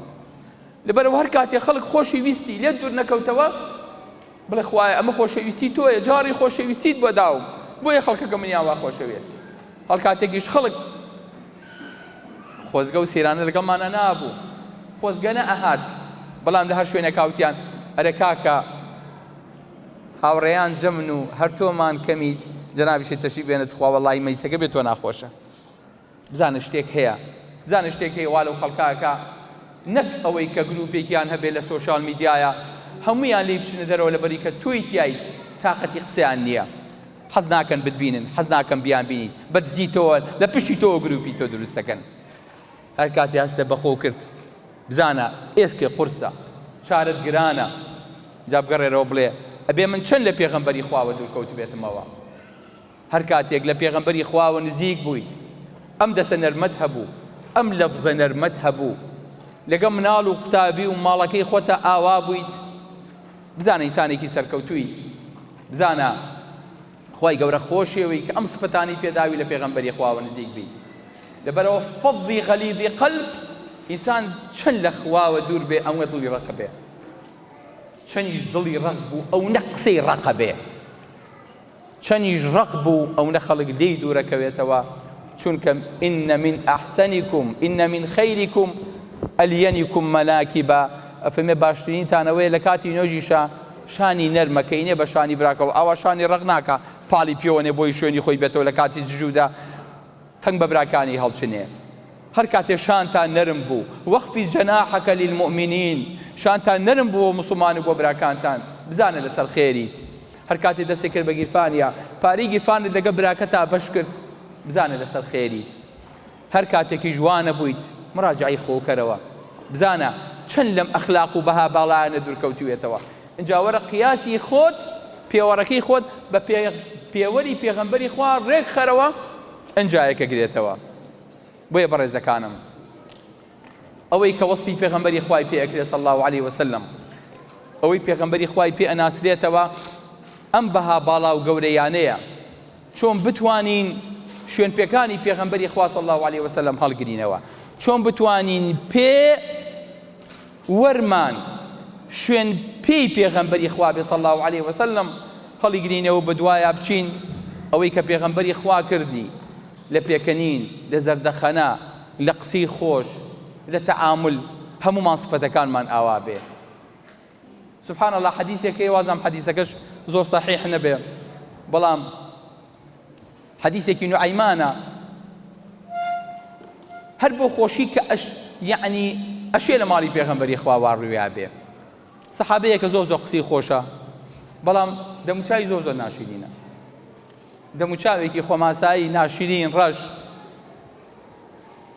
لەبەرەوە هەر کاتێ خەڵک خۆشی ویستی لێت دوور نەکەوتەوە بڵێ خوایە ئەمە خۆشەویستی تۆیە جاڕی خۆشەویستیت بۆ داوم بۆیە خەڵکەکە منیان وا خۆشەوێت هەڵ کاتێکیش خەڵک خۆزگە و سەیرانە لەگەڵمانە نابوو خۆزگە نەئەهات بەڵام لە هەر شوێنێک هاوتیان ئەرێ کاکە هاوڕێیان جەمن و هەر تۆمان کەمیت جەنابیشت تەشریف بێنە تخوا وەڵاهی مەیسەکە بێ تۆ ناخۆشە بزانە شتێک هەیە بزانە شتێک هەیە وا لەو خەڵکە ئەکا نەک ئەوەی کە گروپێکیان هەبێ لە سۆشیال میدیایە هەمویان لێی بچنە دەرەوە لەبەری کە تۆی تیایت تاقەتی قسەیان نییە حەز ناکەن بتبینن حەز ناکەن بیان بینیت بە دزی تۆوە لە پشتی تۆوە گروپی تۆ دروست دەکەن هەر کاتێ هەستت بە خۆ کرد بزانە ئێسکێ قورسە چارت گرانە جا بگەڕێرەوە بڵێ ئەبێ من چەند لە پێغەمبەری خواوە دوور کەوتبێتمەوە هەر کاتێک لە پێغەمبەری خواوە نزیک بوویت ئەم دەسە نەرمەت هەبوو ئەم لەفزە نەرمەت هەبوو لەگەڵ مناڵ و قوتابی و ماڵەکەی خۆتە ئاوا بوویت بزانە ئینسانێکی سەرکەوتوویت بزانە خوای گەورە خۆشیەوەی کە ئەم سفەتانەی پێداوی لە پێغەمبەری خواوە نزیک بیت لەبەرئەوە فەزی غەلیزی قەلب ئینسان چەند لە خواوە دوور بێ ئەونە دڵی ڕەقە بێ چەنیش دڵی ڕەق بوو ئەونە قسەی ڕەقە بێ چەنیش ڕەق بوو ئەونە خەڵک لێی دوورەکەوێتەوە چونکە إن من أحسنكم إن من خيركم ألينكم مناكبا ئەفەرمێ باشترینتان ئەوەیە لە کاتی نوێژیشا. شانی نەرمە کە ئینێ بە شانی براکەوە ئاوا شانی ڕەق ناکا پاڵی پێوەنێ بۆی شوێنی خۆی بێتەوە لە کاتی جژودا تەنگ بە براکانی هەڵچنێ. هەر کاتێ شانتان نەرم بوو، واخفض جناحک للمومنین، شانتان نەرم بوو بۆ موسڵمان و بۆ براکانتان، بزانە لەسەر خێریت. هەر کاتێ دەستت کرد بە گیرفانیا، پارەی گیرفانت لەگەڵ براکەتا بەش کرد، بزانە لەسەر خێریت. هەر کاتێکیش وا نەبوویت، مراجەعەی خۆ کەرەوە، بزانە چەند لەم ئەخلاق و بەها باڵایانە دوور کەوتوویەتەوە. ئینجا وەرە قیاسی خۆت، پێوەرەکەی خۆت بە پێوەری پێغەمبەری خوا ڕێک خەرەوە، ئینجا یەکەگرێتەوە. بۆیە بەڕێزەکانم ئەوەی کە وەسفی پێغەمبەری خوای پێ ئەکرێ صلی اللە علیه وسلم ئەوەی پێغەمبەری خوای پێ ئەناسرێتەوە ئەم بەها باڵا و گەورەیانەیە چۆن بتوانین شوێن پێکانی پێغەمبەری خوا صلی اللە علیه وسلم هەڵگرینەوە چۆن بتوانین پێ وەرمان شوێن پێی پێغەمبەری خوا بێ صلی اللە علیه وسلم هەڵیگرینەوە بەدوایا بچین ئەوەی کە پێغەمبەری خوا کردی لە پێکەنین، لە زەردەخەنە، لە قسەی خۆش، لە تەعامول، هەموومان سفەتەکانمان ئاوا بێ. سبحان اللە حەدیسێک هەیە وازانم حەدیسەکەش زۆر سەحیح نەبێ بەڵام حەدیسێکی نوعەیمانە هەر بۆ خۆشی کە ئەش یعنی ئەشێ لە ماڵی پێغەمبەری خوا وا ڕویا بێ سەحابەیەکە زۆر زۆر قسەی خۆشە بەڵام دەموچاوی زۆر زۆر ناشیرینە دەموچاوێکی خۆماسایی ناشرین ڕەش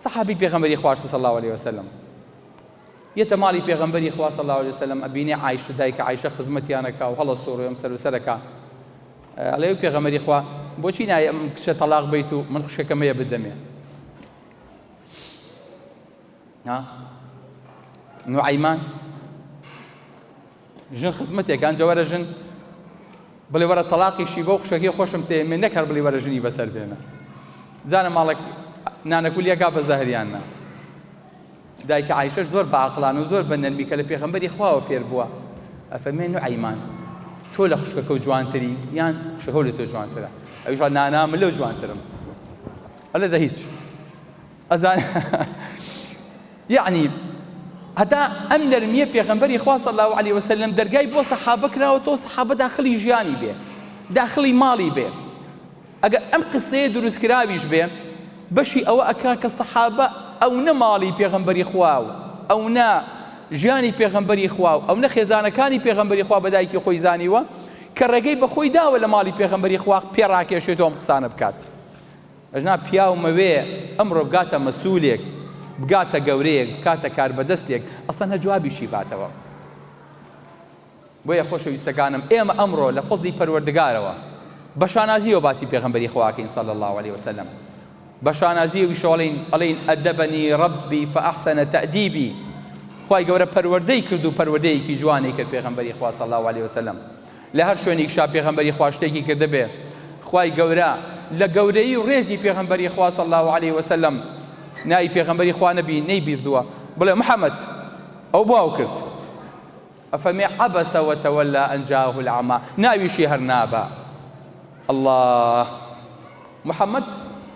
سەحابی پێغەمبەری خوا صلی الله علیه وسلم یەتە ماڵی پێغەمبەری خوا صلی الله علیه وسلم ئەبینێ عایشە دایکە عایشە خزمەتیانەکا و هەڵە سوڕێ ئەم سەر و سەرەکا ئەڵێ پێغەمبەری خوا بۆچی نایە ئەم کچە تەلاق بیت و من خوشکەکەم هەیە بدەمێ ها نوعەیمان ژن خزمەتێکە ئەنجا وەرە ژن بڵێ وەرە تەڵاقیشی بەو خوشەکەی خۆشم تێمێ نەک هەر بڵێ وەرە ژنی بەسەر بێنە بزانە ماڵێک نانەکولیەکە بە زەهریان نا دایکە عایشەش زۆر بە عەقڵان و زۆر بە نەرمی کە لە پێغەمبەری خواوە فێر بووە ئەفەرمێ نوعەیمان تۆ لە خوشکەکە و جوانتری یان خوشەکە لە تۆ جوانترە ئەویش نانا من لەو جوانترم ئەلێ دە هیچ ئەزان یەعنی هەتا ئەم نەرمیە پێغەمبەری خوا صلی اللە علیە وسلم دەرگای بۆ سەحابە کراوەتەوە سەحابە داخلی ژیانی بێ داخلی ماڵی بێ ئەگەر ئەم قسەیە دروستکراویش بێ بەشی ئەوە ئەکا کە سەحابە ئەو نە ماڵی پێغەمبەری خوا و ئەو نە ژیانی پێغەمبەری خوا و ئەو نە خێزانەکانی پێغەمبەری خوا بە دایکی خۆی زانیوە کە ڕێگەی بە خۆی داوە لە ماڵی پێغەمبەری خوا پێڕاکێشێتەوە ئەم قسانە بکات. ئەژنا پیاو مەوێ ئەمڕۆ بگاتە مەسولێک بگاتە گەورەیەک بکاتە کاربەدەستێک ئەسڵەن هەر جوابیشی باتەوە بۆیە خۆشەویستەکانم ئێمە ئەمڕۆ لە فەزڵی پەروەردگارەوە بە شانازیەوە باسی پێغەمبەری خواکەین صلی الله علیه وسلم بە شانازیەویشەوە ئەڵێین ئەڵێین ئەدەبەنی ربی فاحسن تأدیبی خوای گەورە پەروەردەی کرد و پەروەردەیەکی جوانی کرد پێغەمبەری خوا صلی الله علیه وسلم لە هەر شوێنیکشا پێغەمبەری خوا شتێکی کردبێ خوای گەورە لە گەورەیی و ڕێزی پێغەمبەری خوا صلی اللە علیە وسلم ناوی پێغەمبەری خوا نەبی نەیبیردووە بڵێ محمد ئەو بۆ ئەو کرد ئەفەرمێ عبس وتولى ان جاءه الأعمى ناویشی هەر نابا الله محمد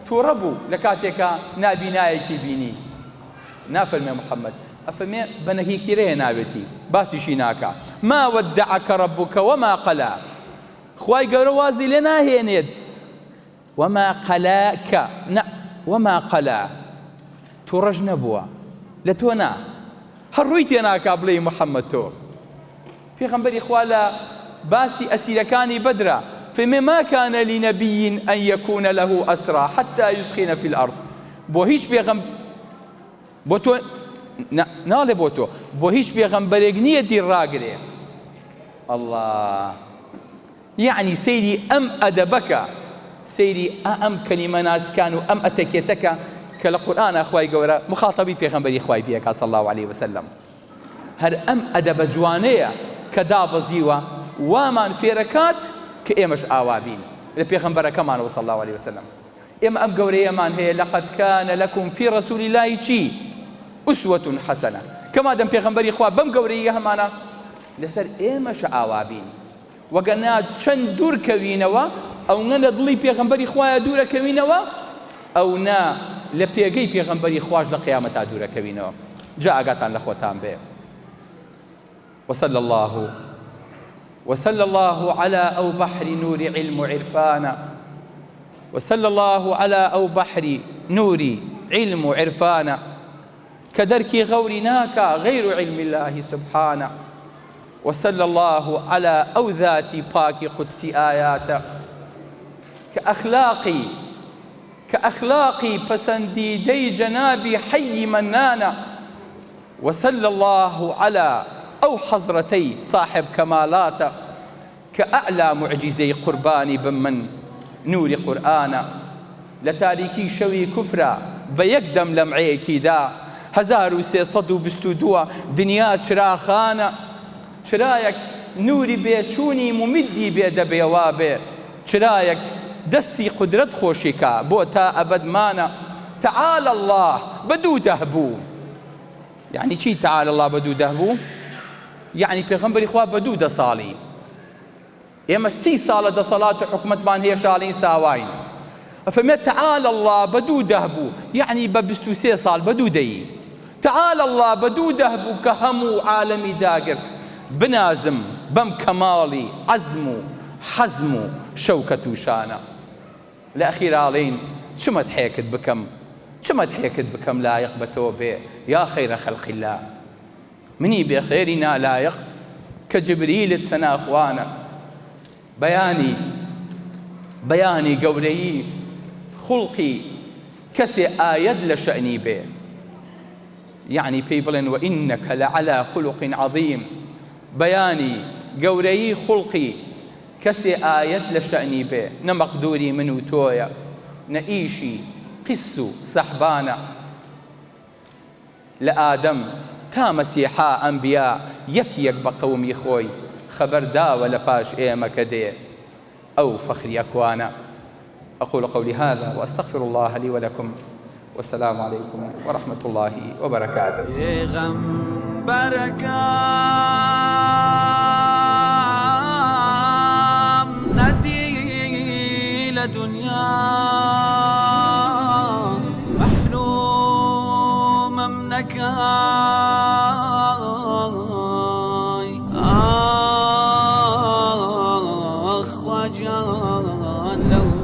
توڕە بوو لە کاتێکا نابینایەکی بینی نافەرمێ محمد ئەفەرمێ بە نەکیرەیە ناوێتی باسیشی ناکا ما ودعک ربک وما قلا خوای گەورە وازی لێ ناهێنێت وما قلاک نا وما قلا توڕەش نەبووە لە تۆ نا هەر ڕووی تێناکا بڵێی محمد تۆ پێغەمبەری خوا لە باسی ئەسیرەکانی بەدرا فەرمێ ما کان لنبی ان یکون له اسری حتی یثخن فی الارض بۆ هیچ پێغەم بۆ تۆ ناڵێ بۆ تۆ بۆ هیچ پێغەمبەرێک نییە دیر ڕاگرێ الله یەعنی سەیری ئەم ئەدەبەکە سەیری ئەم کەلیمە ناسکان و ئەم ئەتەکێتەکە کە لە قورئانا خوای گەورە مخاتەبی پێغەمبەری خوای پێ ئەکا صلی اللە علیە وسلم هەر ئەم ئەدەبە جوانەیە کە دابەزیوە وامان فێرەکات کە ئێمەش ئاوا بین لە پێغەمبەرەکەمانەوە صلی اللە علیە وسلم ئێمە ئەم گەورەیەمان هەیە لقد کان لکم فی رسول اللە چی اسوة حسنە کە مادەم پێغەمبەری خوا بەم گەورەییە هەمانە لەسەر ئێمەشە ئاوا بین وەگەرنا چەند دوور کەوینەوە ئەونە لە دڵی پێغەمبەری خوایە دوورە کەوینەوە ئەونە لە پێگەی پێغەمبەری خواش لە قیامەتا دوورە کەوینەوە جا ئاگاتان لە خۆتان بێ وصلی الله. وصلى الله على ئەو بەحری نوری عیلم و عیرفانە وصلى الله على ئەو بەحری نوری عیلم و عیرفانە کە دەرکی غەوری ناکا غەیر علم الله سبحانە وصلى الله على ئەو ذاتی پاکی قودسی ئایاتە کە ئەخلاقی کە ئەخلاقی پەسەندیدەی جەنابی حەیی مەنانە وصلی اللە علی ئەو حەزرەتەی ساحێب کەمالاتە کە ئەعلا موعجیزەی قوربانی بم من نوری قورئانە لە تاریکی شەوی کوفرا بە یەک دەم لەمعەیەکی دا 1322 دنیا چراخانە چرایەک نوری بێچوونی مومیدی بێ دەبێ وابێ چرایەک دەستی قودرەت خۆشی کا بۆ تا ئەبەد مانە تعالی اللە بە دوو دەه بوو یەعنی چی تعالی اللە بە دوو دەه بوو یەعنی پێغەمبەری خوا بە دوو دە ساڵی ئێمە سی ساڵە دەسەڵات و حکومەتمان هەیە شاڵین ساواین ئەفەرمێت تعالی اللە بە دوو دە بوو یەعنی بە 23 ساڵ بە دوو دەیی تعالی اللە بە دوو دە بوو کە هەموو عالەمی داگرت بنازم بەم کەماڵی عەزم و حەزم و شەوکەت و شانە لە ئەخیرا ئەڵێین چ مەدحێکت بکەم چ مەدحێکت بکەم لایق بە تۆ بێ یا خیر خلق اللە منی بێ خێری نالایق کە جبریلت سەناخوانە بەیانی بەیانی گەورەیی خوڵقی کەسێ ئایەت لە شەئنی بێ یەعنی پێی بڵێن وانک لعلی خلق عظیم بەیانی گەورەیی خوڵقی کەسێ ئایەت لە شەئنی بێ نە مەقدوری من و تۆیە نە ئیشی قس و سەحبانە لە ئادەم تا مەسیحا ئەنبیا یەک یەک بە قەومی خۆی خەبەر داوە لە پاش ئێمە کە دێ ئەو فەخری ئەکوانە اقول قولي هذا واستغفر الله لي ولكم والسلام عليكم ورحمة الله وبركاته. پێغەمبەرەکەم نەدی لە دونیا مەحرومم نەکای ئاخ خوا گیان لەو.